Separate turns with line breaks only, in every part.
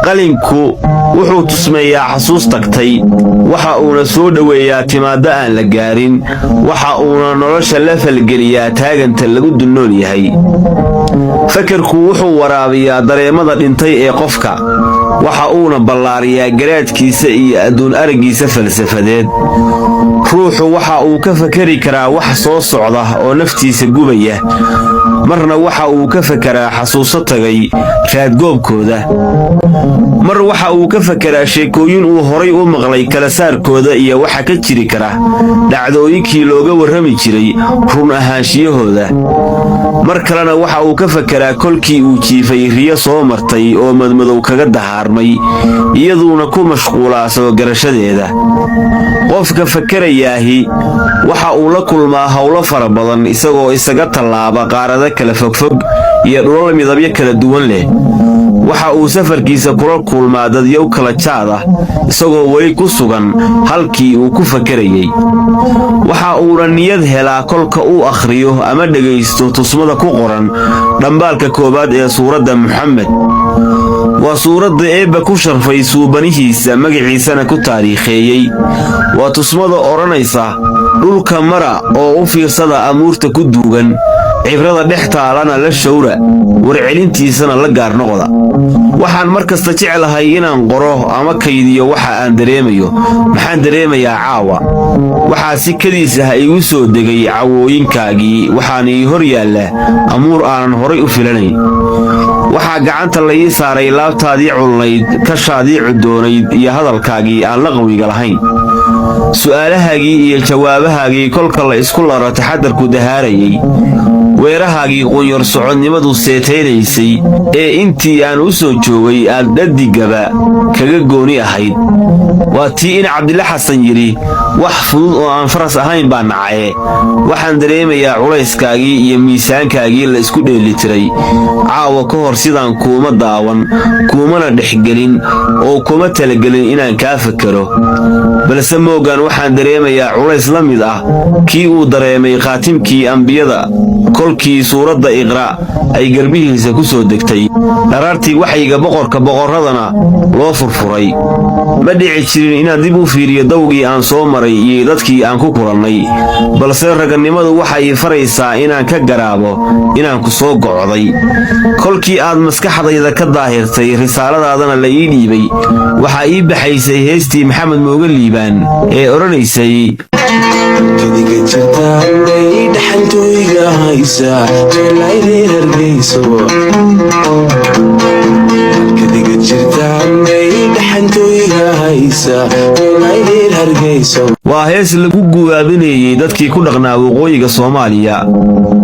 Qalinku wuxuu tusmeeyaa xasuus tagtay, waxa uuna soo dhoweeyaa timaaddo aan la gaarin, waxa uuna nolosha la falgeliyaa taaganta lagu dulnool yahay. Fakarku wuxuu waraabiyaa dareemada dhintay ee qofka, waxa uuna ballaariyaa garaadkiisa iyo adduun araggiisa falsafadeed. Ruuxu waxa uu ka fakari karaa wax soo socda oo naftiisa gubaya, marna waxa uu ka fakaraa xasuuso tagay raadgoobkooda, mar waxa uu ka fakaraa sheekooyin uu horay u maqlay kala saarkooda iyo waxa ka jiri kara dhacdooyinkii looga warrami jiray run ahaanshiyahooda. Mar kalena waxa uu ka fakaraa kolkii uu jiifay riyo soo martay oo madmadow kaga dahaarmay, iyaduuna ku mashquulaa soo garashadeeda. Qofka fakarayaahi waxa uu la kulmaa howlo fara badan, isagoo isaga tallaaba qaarado kala fogfog iyo dhulal midabyo kala duwan leh. Waxa uu safarkiisa kula kulmaa dadyow kala jaad ah, isagoo weli ku sugan halkii uu ku fakarayey. Waxa uuna niyad helaa kolka uu akhriyo ama dhegaysto tusmada ku qoran dhambaalka koowaad ee suuradda Muxamed. Waa suuradda Eebba ku sharfay suubanihiisa, magaciisana ku taariikheeyey. Waa tusmada odhanaysa: dhulka mara oo u fiirsada amuurta ku duugan, cibrada dhex taalana la showra, warcelintiisana la gaar noqda. Waxaan mar kasta jeclahay inaan qoro ama kaydiyo waxa aan dareemayo. Maxaan dareemayaa caawa? Waxaa si kadiis ah igu soo degay cawooyinkaagii, waxaana ii hor yaalla amuur aanan horay u filanayn. Waxaa gacanta la ii saaray laabtaadii culnayd, kashaadii cudoonayd iyo hadalkaagii aan laqwiga lahayn, su'aalahaagii iyo jawaabahaagii kolka la isku laro taxadarku dahaarayay, weerahaagii qunyor socodnimadu seetaynaysay ee intii aan u soo joogay aad dhadigaba kaga gooni ahayd. Waa tii in Cabdilla Xasan yidhi: "Wax fudud oo aan faras ahayn baa nacaye." Waxaan dareemayaa culayskaagii iyo miisaankaagii la isku dheelitiray. Caawa ka hor sidaan kuuma daawan, kuumana dhexgelin oo kuma talagelin inaan kaa fakero, balse moogan waxaan dareemayaa culays la mid ah kii uu dareemay khaatimkii ambiyada kolkii suuradda Iqra' ay garbihiisa ku soo degtay, dharaartii waxyiga boqorka boqorradana loo furfuray. Ma dhici jirin inaan dib u fiiriyo dawgii aan soo maray iyo dadkii aan ku kulannay, balse raganimadu waxay faraysaa inaan ka garaabo inaan ku soo gocday. Kolkii aad maskaxdayda ka daahirtay, risaaladaadana la ii dhiibay, waxaa ii baxaysay heestii Maxamed Mooge Liibaan ee odhanaysay:
Kadiga jirtaanay dhaxantooyga haysa meelaydin hargeyso. Kadiga jirtaanay dhaxantooyga haysa meelaydin hargeyso.
Waa hees lagu guwaabinayey dadkii ku dhaqnaa waqooyiga Soomaaliya.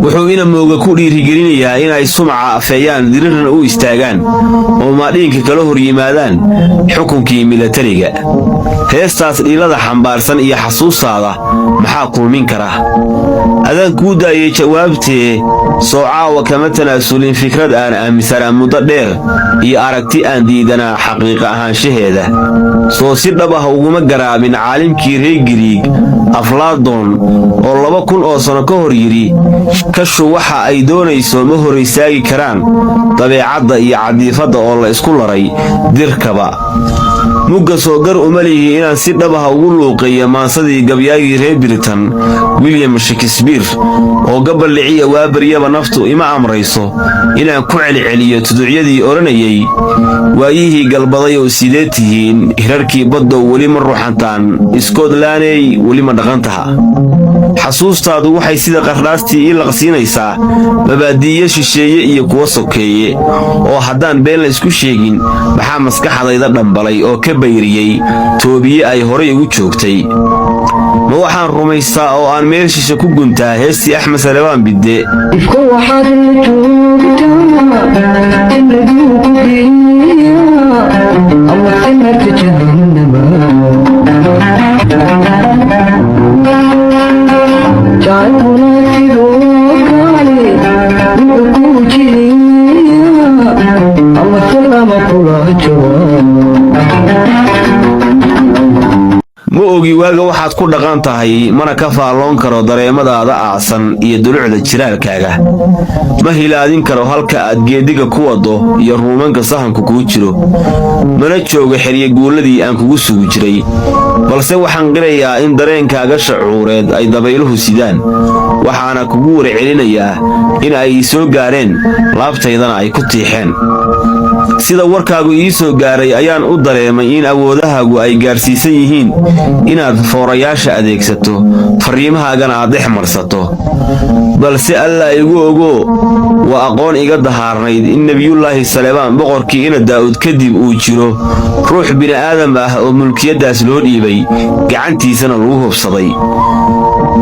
Wuxuu ina Mooga ku dhiirigelinayaa inay sumaca afeeyaan, dirirna u istaagaan oo maadhiinka kala hor yimaadaan xukunkii milatariga. Heestaas dhiilada xambaarsan iyo xasuustaada maxaa kulmin kara? Adaan kuu daayay jawaabtee. Soo caawa kama tanaasulin fikrad aan aaminsanaa muddo dheer iyo aragti aan diidanaa xaqiiqa ahaanshaheeda. Soo si dhab ah uguma garaabin caalimkii reer Giriig Aflaadon oo 2000 oo sano ka hor yidhi: "Kashu waxa ay doonayso ma hor istaagi karaan dabeecadda iyo cadiifadda oo la isku laray dirkaba"? Mugga soo gar uma lihi inaan si dhab ah ugu luuqeeyo maansadii gabyaagii reer Biritan William Shakespeare oo gabaldhiciya waabaryaba naftu ima amrayso inaan ku celceliyo tuducyadii odhanayay: "Waayihii galbaday oo sidee tihiin? Hirarkii baddow weli ma ruxantaan? Iskoodlaaney weli ma dhaqan taha?" Xasuustaadu waxay sida qardhaastii ii laqsiinaysaa mabaadi'iyo shisheeye iyo kuwa sokeeye oo haddaan been la isku sheegin maxaa maskaxdayda dhambalay oo ka bayriyey toobiye ay horay ugu joogtay? Ma waxaan rumaystaa oo aan meel shishe ku guntaa heestii Axmed Salebaan Bidde:
Ifka waxaad la joogtaa jannaduu ku geeya ama sanadka jahannama. Jacaylkuna sidoo kale wuxuu kuu jiheeya ama salama kula jawaab.
Ma ogi waaga waxaad ku dhaqan tahay, mana ka faalloon karo dareemadaada aacsan iyo dulucda jiraalkaaga. Ma hilaadin karo halka aad geediga ku waddo iyo ruumanka sahanku kuu jiro. Mana joogo xeryo guulladii aan kugu sugi jiray, balse waxaan qirayaa in dareenkaaga shacuureed ay dabayluhu sidaan. Waxaana kugu warcelinayaa in ay ii soo gaareen, laabtaydana ay ku tiixeen. Sida warkaagu ii soo gaaray ayaan u dareemay in awoodahaagu ay gaarsiisan yihiin inaad foorayaasha adeegsato, farriimahaagana aad dhex marsato. Balse Alla igu ogoo, waa aqoon iga dahaarnayd in Nebiyullaahi Salebaan, boqorkii ina Daa'uud kadib, uu jiro ruux bini'aadam ah oo mulkiyaddaas loo dhiibay, gacantiisana lagu hubsaday.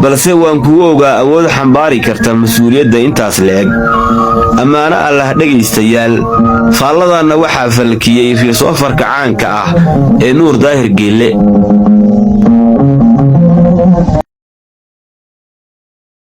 Balse waan kugu ogaa awood xambaari karta mas-uuliyadda intaas le'eg. Ammaano Allah. Dhegaystayaal, faalladanna waxaa falkiyey filsofarka caanka ah ee Nuur Daahir Geelle.